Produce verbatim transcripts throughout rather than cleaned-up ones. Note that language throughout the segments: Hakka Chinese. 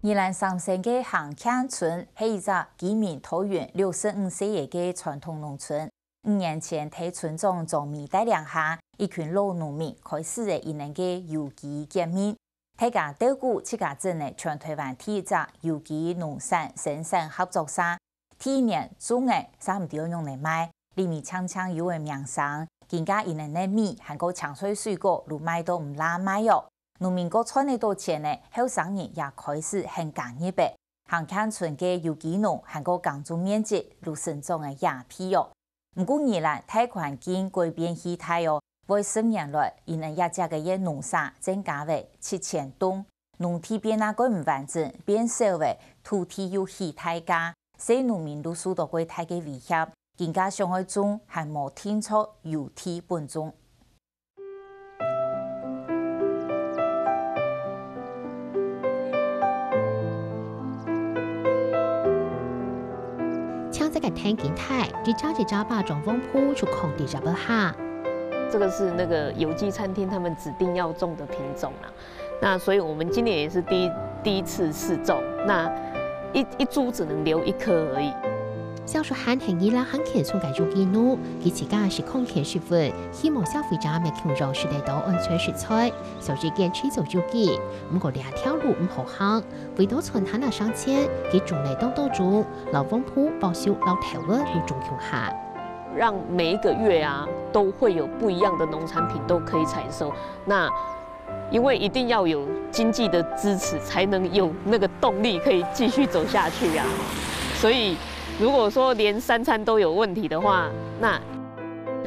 宜蘭三星个坑塍村係一隻居民桃園六十五世个傳統農村。五年前，在村長莊美帶領下，一群老農民開始了佢等个有機革命。大家鬥鼓自家整了全台灣第一隻有機農產生產合作社，第一年種了三點樣來賣，裡面淨淨有个名聲，今下佢等个米還過青菜水果都賣到毋罅賣哦。農民過賺得到錢了，後生人也開始肯加入了。坑塍村个有機農還過耕種面積都成長了一倍哦。毋過宜蘭大環境改變異大哦，未十年來，佢等這隻个農社增加了七千棟，農地變啊過毋完整，變小了，土地又起大價，細農民都受到過大个威脅，今下想愛種還無定著有地分種。 青色个田間地，一隻一隻巴掌黃瓠就囥在葉仔下。這個是那個有機餐廳他們指定要種的品種啊。那所以我們今年也是第一，第一次試種，那一，一株只能留一顆而已。蕭淑涵係宜蘭坑塍村个有機農，佢自家係康健食品，希望消費者乜共樣食得到安全食材，所以堅持做有機。毋過這條路毋好行，為到賺還較省錢，佢種了當多種，摎黃瓠、包粟摎豆仔都種共下。讓每一個月啊，都會有不一樣的農產品都可以採收。那因為一定要有經濟的支持，才能有那個動力可以繼續走下去啊。所以如果說連三餐都有問題的話，那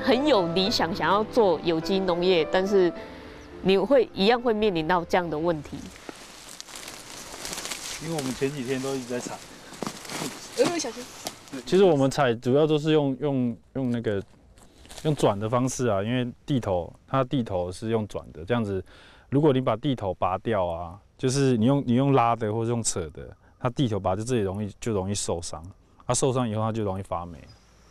很有理想想要做有機農業，但是你會，一樣會面臨到這樣的問題。因為我們前幾天都一直在採。呃，小心。其實我們採主要都是用，用，用那個，用轉的方式啊，因為蒂頭，它蒂頭是用轉的，這樣子，如果你把蒂頭拔掉啊，就是你用，你用拉的或是用扯的，它蒂頭拔掉自己容易，就容易受傷，它受傷以後它就容易發霉。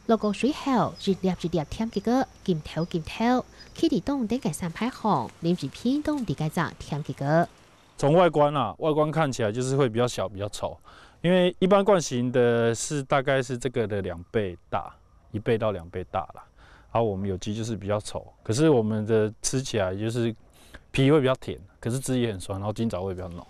落過水後，一粒一粒甜桔仔，金透金透，企在當頂个山排項，林志平當在該摘甜桔仔。 從外觀啊，外觀看起來就是會比較小、比較醜，因為一般慣行的是大概是這個的兩倍大，一倍到兩倍大啦。然後我們有機就是比較醜，可是我們的吃起來就是皮會比較甜，可是汁也很酸，然後筋道會比較濃。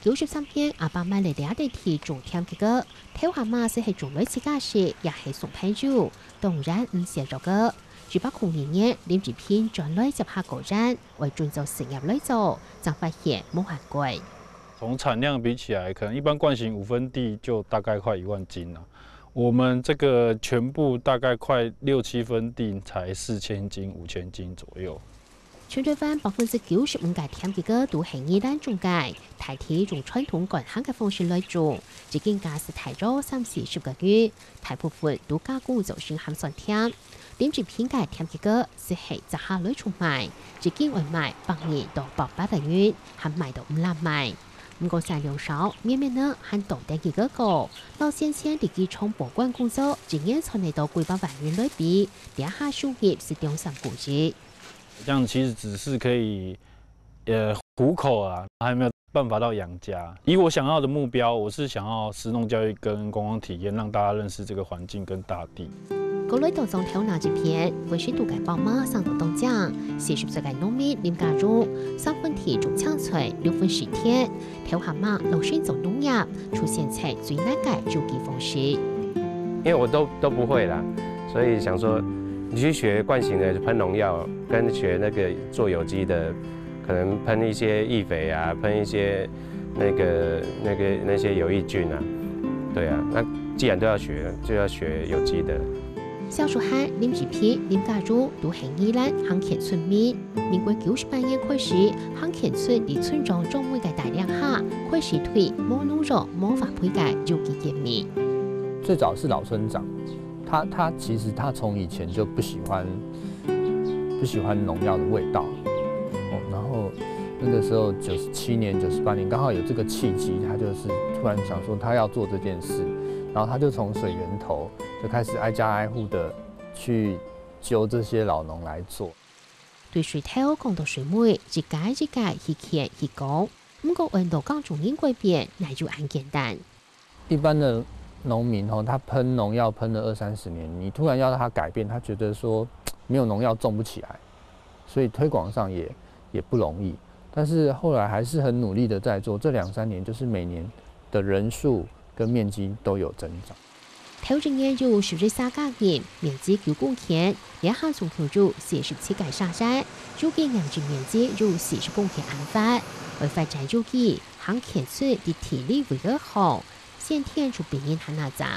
九十三年，阿爸買了這塊地種甜桔仔，頭下嘛係種來自家食，也係送朋友，當然毋少著个。一百空二年，林志平轉來接下果園， 愛準做事業來做，正發現無恁過。從產量比起來，可能一般慣行五分地就大概快一萬斤了。我們這個全部大概快六七分地才四千斤、五千斤左右。全台灣百分之九十五个甜桔仔都係宜蘭種个，大體用傳統乾坑个方式來種，一斤價係大約三四十個銀，大部分都加工做成鹹酸甜。 林志平个甜桔仔就係摘下來就賣，一斤愛賣百二到百八個銀，還賣到毋罅賣。毋過產量少，面面呢還當等佢个高。摎先前在機場保管工作，一年賺得到幾百萬銀來比，這下收入係中上高一。這樣其實只是可以，呃，糊口啊，還沒有辦法到養家。以我想要的目標，我是想要食農教育跟觀光體驗，讓大家認識這個環境跟大地。過來到莊頭那一片，為新竹个寶馬生到當靚，四十歲个農民林家榮，三分地種青菜，六分係田，頭下嘛落身做農業，就選擇最難个有機方式。因為我都，都不會啦，所以想說，你去學慣行的噴農藥，跟學那個做有機的，可能噴一些易肥啊，噴一些那個，那個，那些有益菌啊。對啊，那既然都要學，就要學有機的。蕭淑涵、林志平、林家榮都係宜蘭坑塍村民。民國九十八年開始，坑塍村在村長莊美个帶領下，開始推無農藥、無化肥个有機革命。最早是老村長，他，他其實他從以前就不喜歡，不喜歡農藥的味道。哦，然後那個時候九十七年、九十八年剛好有這個契機，他就是突然想說他要做這件事，然後他就從水源頭就開始挨家挨戶的去揪這些老農來做。對水頭講到水尾，一個一個去牽去講。毋過，愛摎耕種人改變，哪有恁簡單？一般的農民吼，他噴農藥噴了二三十年，你突然要他改变，他觉得说没有农药种不起来，所以推广上也也不容易。但是后来还是很努力的在做，这两三年就是每年的人数跟面积都有增长。 頭一年有十一儕耕人，面積九公頃，這下總共有四十七个社員，預計營地面積有四十公頃恁闊。愛發展有機，行田村在地理位置好，先天就比人還較正。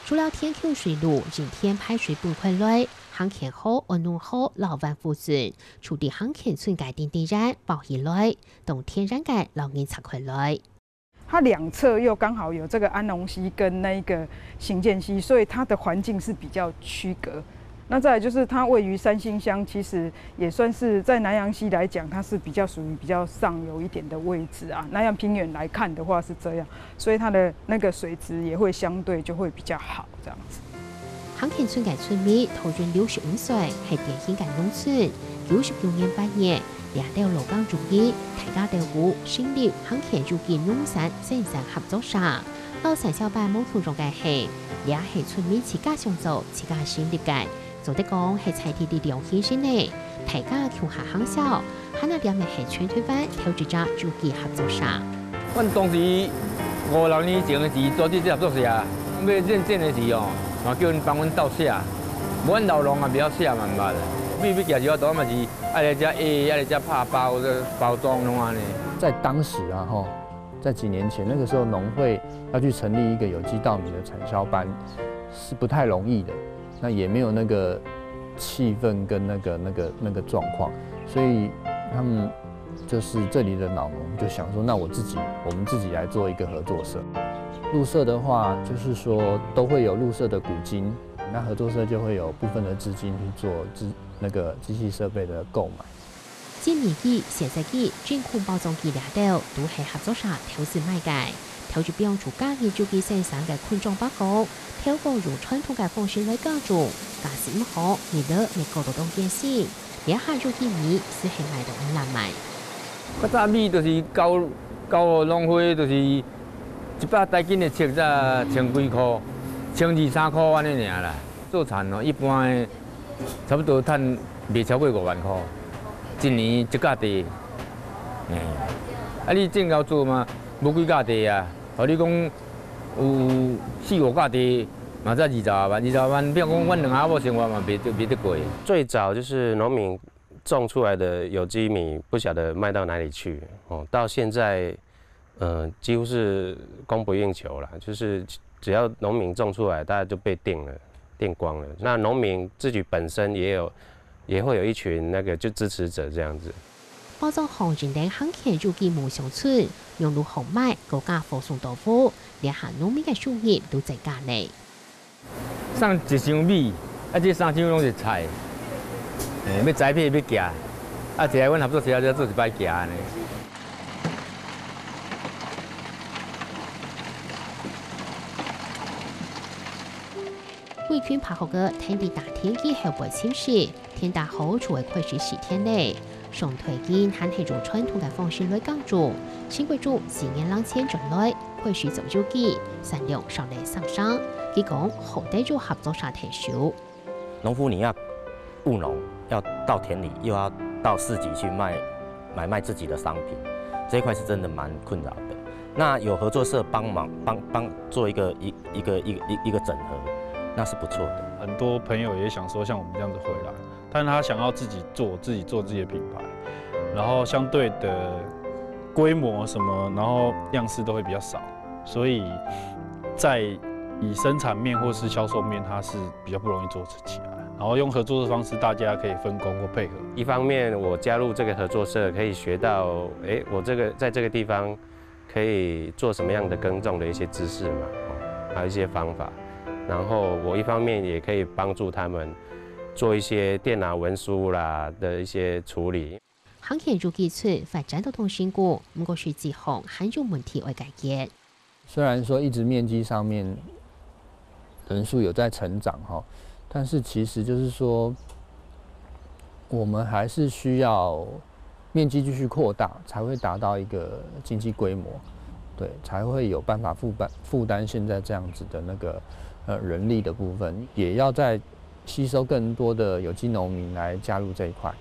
除了田溝水路，用田排水分開來，行田河、安農河摎萬福圳，就在行田村个頂頂沿包起來，當天然个摎人拆開來。 它两侧又刚好有这个安农溪跟那一个行健溪，所以它的环境是比较区隔。那再来就是它位于三星乡，其实也算是在南洋溪来讲，它是比较属于比较上游一点的位置啊。南洋平原来看的话是这样，所以它的那个水质也会相对就会比较好这样子。 行田村个村民陶雲六十五歲，係典型个農村。九十九年八月，這兜老耕種人大家都有成立行田有機農產生產合作社。摎產銷班無共樣个係，這係村民自家想做、自家成立个，做得講係在地力量形成个，大家共下行銷， 還有這乜係全台灣頭一隻有機合作社。阮當時五六年前的時，做這隻合作社啊，欲認證的時哦，嘛叫人幫阮鬥寫，無阮老農也袂曉寫嘛，毋捌。每每寄一隻，都嘛是愛來遮壓，愛來遮拍包、包裝攏按呢。在当时啊，吼，在几年前，那个时候农会要去成立一个有机稻米的产销班，是不太容易的。 那也没有那个气氛跟那个、那个、那个状况，所以他们就是这里的老农就想说，那我自己，我们自己来做一个合作社。入社的话，就是说都会有入社的股金，那合作社就会有部分的资金去做机、那个机器设备的购买。 精米机、洗菜机、真空包装机這兜，都係合作社頭先買个。頭一擺就加入有機生產个昆蟲包裹，透過用傳統个方式來耕種，假使毋好，味道會過到當艱辛。這下有機米斯係賣到毋罅賣。較早米就是交、交予農會，就是一百台斤的粟才千幾箍，千二三箍按呢爾啦。做田哦，一般的 差不多趁袂超過五萬箍，一年一甲地。嘿，啊，你種到做嘛，無幾甲地啊，予你講有四五甲地，嘛才二十外萬，二十外萬，比如講阮兩阿母生活嘛，袂得、袂得過。最早就是农民种出来的有机米，不晓得卖到哪里去，哦，到现在，呃，几乎是供不应求啦，就是只要农民种出来，大家就被订了，订光了。那农民自己本身也有、也会有一群那个就支持者这样子。包装行認定行田有機無鄉村，用路好賣，高價貨送到府，這下農民个收入都增加咧。送一箱米，啊，這三箱攏是菜，嘿，欲栽培欲寄，啊，提來阮合作社遮做一擺寄按呢。 季軍白鶴哥跈在大田機後背尋食，天打好就會開始蒔田咧。上台前還係用傳統个方式來耕種，經過種四年零前轉來，開始種有機，產量上來上升。佢講好得有合作社𢯭手。農夫你要務農，要到田裡，又要到市集去卖，买卖自己的商品，这一块是真的蛮困扰的。那有合作社帮忙，帮、帮做一个、一、一个、一个、一、一个整合，那是不错的。很多朋友也想说，像我们这样子回来，但是他想要自己做，自己做自己的品牌，然后相对的规模什么，然后样式都会比较少，所以在以生产面或是销售面，它是比较不容易做起来。然后用合作的方式，大家可以分工或配合。一方面，我加入这个合作社，可以学到，诶，我这个在这个地方可以做什么样的耕种的一些知识嘛，哦，还有一些方法。然后我一方面也可以帮助他们做一些电脑文书啦的一些处理。行田有機村發展到當成功，毋過係一項還有問題愛解決。虽然说一直面积上面人数有在成长哈，但是其实就是说，我们还是需要面积继续扩大，才会达到一个经济规模，对，才会有办法负担，负担现在这样子的那个，呃，人力的部分，也要再吸收更多的有机农民来加入这一块。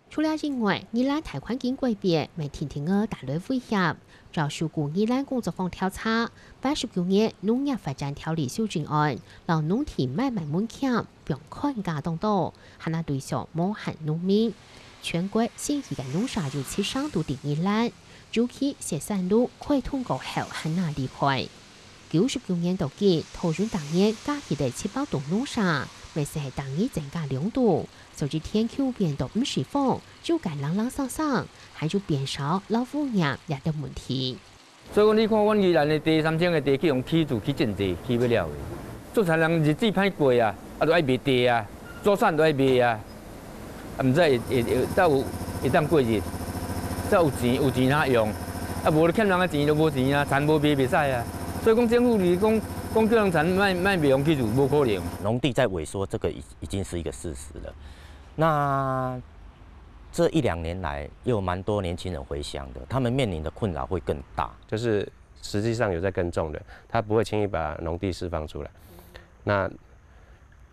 除了以外，宜兰大环境改变，乜定定个帶來威脅。照樹谷宜兰工作坊調查，八十九年農業發展條例修正案，摎農地買賣門檻放寬加當多，還那對象無限農民。全國新起个農舍有七成都在宜蘭，尤其雪山路開通過後還那厲害。九十九年到今，桃園逐年加起來七百棟農舍，乜係逐年增加兩度，所以全球變到毋係風，就該零零星星，還有變少摎污染這兜問題。 所以講，你看阮宜蘭的地，三星的地，去用起厝起真濟，起不了的。做田人日子歹過啊，啊，都愛賣地啊，做田都愛賣啊，啊，毋知會，會，會，才有，會當過日，才有錢，有錢通用。啊，無你欠人的錢都無錢啊，田無賣袂使啊。所以講，政府你講，講叫人田賣，賣賣用起厝，無可能。農地在萎缩，这个已，已经是一个事实了。那这一两年来，又蛮多年轻人回乡的，他们面临的困扰会更大。就是实际上有在耕种的，他不会轻易把农地释放出来。那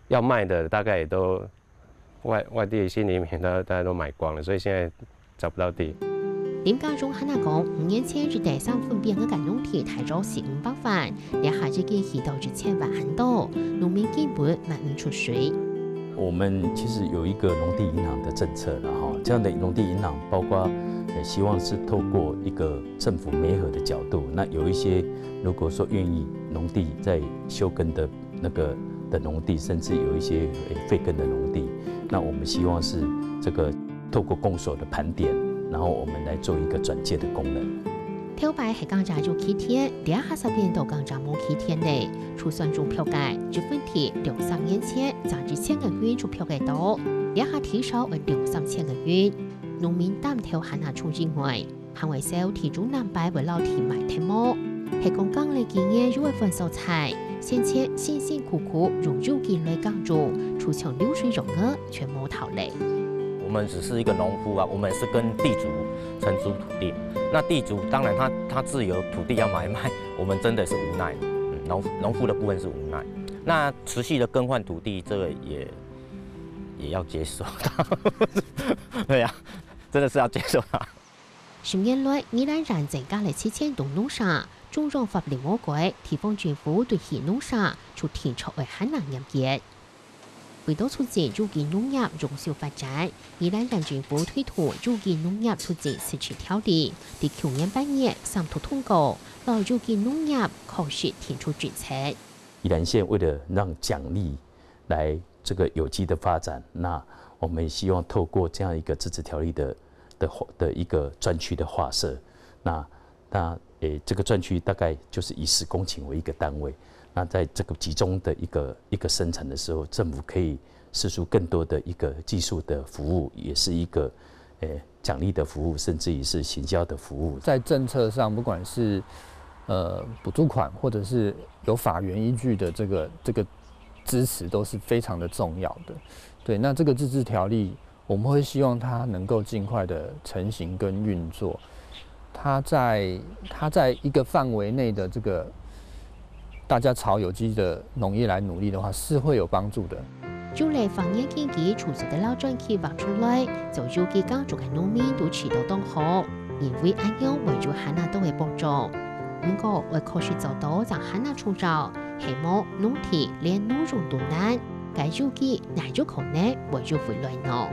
要卖的大概也都外，外地新移民，大家，大家都买光了，所以现在找不到地。林家忠還那講，五年前一垤三分變个農地大約四五百萬，這下已經起到一千萬恁多，農民根本賣毋出水。我们其实有一个农地银行的政策了哈，这样的农地银行包括也希望是透过一个政府媒合的角度，那有一些如果说愿意农地在休耕的那个的农地，甚至有一些诶废耕的农地，那我们希望是这个透过公所的盘点，然后我们来做一个转介的功能。頭擺係耕者有起田，這下煞變到耕者無起田咧。就算種票个，一分地兩三年前賺一千个銀就票个多，這下至少愛兩三千个銀。農民擔頭還那重以外， 還會愁地主南擺會摎地賣忒無？係講耕了幾年又會換所在，先前辛辛苦苦用有機來耕種，就像流水樣仔，全無頭咧。我们只是一个农夫啊，我们是跟地主承租土地，那地主当然他，他自有土地要买卖，我们真的是无奈，嗯，农，农夫的部分是无奈。那持续的更换土地，这个也，也要接受它，对啊，真的是要接受它。 十年來，宜蘭縣增加了七千棟農舍，中央法律無改，地方政府對起農舍就定著愛還那嚴格。為著促進有機農業永續發展，宜蘭縣政府推動有機農業促進施政條例，在舊年八月三讀通過，摎有機農業確實定出政策。宜兰县为了让奖励来这个有机的发展，那我们希望透过这样一个自治条例的，的，的一个专区的划设，那，那，诶，这个专区大概就是以十公顷为一个单位，那在这个集中的一个，一个生产的时候，政府可以释出更多的一个技术的服务，也是一个，诶，奖励的服务，甚至于是行销的服务。在政策上，不管是，呃，补助款，或者是有法源依据的这个，这个支持，都是非常的重要的。对，那这个自治条例，我们会希望它能够尽快的成型跟运作。它在，它在一个范围内的这个，大家朝有机的农业来努力的话，是会有帮助的。就連放眼經濟，除咗个老轉計劃出來，做有機耕種个農民都試著當好，因為恁樣會有還那多个保障。毋過，愛確實做到正還那創造，係無農地連農用都難，該有機哪有可能會有未來呢？